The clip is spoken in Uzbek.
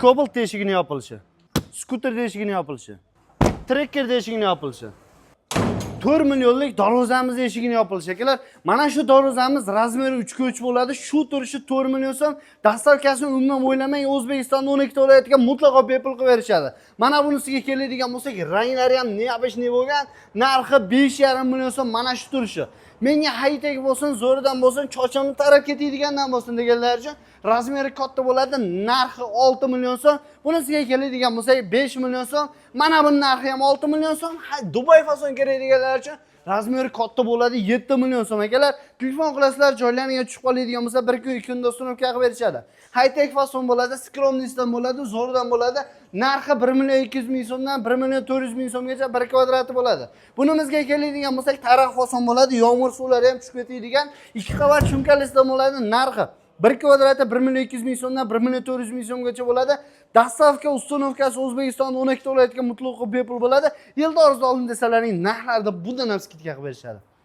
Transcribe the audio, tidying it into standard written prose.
Cobalt eshigini yopilishi, skuter eshigini yopilishi, Tracker eshigini yopilishi, 4 millionlik darvozamiz eshigini yopilishi, akalar. Mana shu darvozamiz размер i 3 ga 3 bo'ladi. Shu turishi 4 million so'm. Доставка sini umuman o'ylamang, O'zbekistonda 12 ta viloyatga mutlaqo bepul qilib berishadi. Mana bunisiga keladigan bo'lsak, ranglari ham необычный bo'lgan, narxi 5,5 million so'm mana shu turishi. Menga high-tech bo'lsin, zo'ridan bo'lsin, chochimni tarab ketadigandan bo'lsin deganlar uchun размер i katta bo'ladi, narxi 6 million so'm. Bunisiga keladigan bo'lsak, 5 million so'm. Mana buni narxi ham 6 million so'm. Ha, Dubay fason kerak deganlar uchun размер i katta bo'ladi, 7 million so'm, akalar. Telefon qilasizlar, joylariga tushib qoladigan bo'lsa, 1 kun, 2 kunda установка qilib berishadi. High-tech fason bo'ladi, скромный sidan bo'ladi, zo'ridan bo'ladi. Narxi 1 million 200 ming so'mdan 1 million 400 ming so'mgacha bir kvadrati bo'ladi. Bunimizga keladigan bo'lsak, taraq fason bo'ladi, yomg'ir suvlari ham tushib ketadigan, ikki qavat shumkalisidan bo'ladi, narxi bir kvadrati 1 million 200 ming so'mdan 1 million 400 ming so'mgacha bo'ladi. Доставка, установка si O'zbekistonda 12 ta viloyatga mutlaqo bepul bo'ladi. Yilda orzu olin desalaring, narxlarda bundan ham скидка qilib berishadi.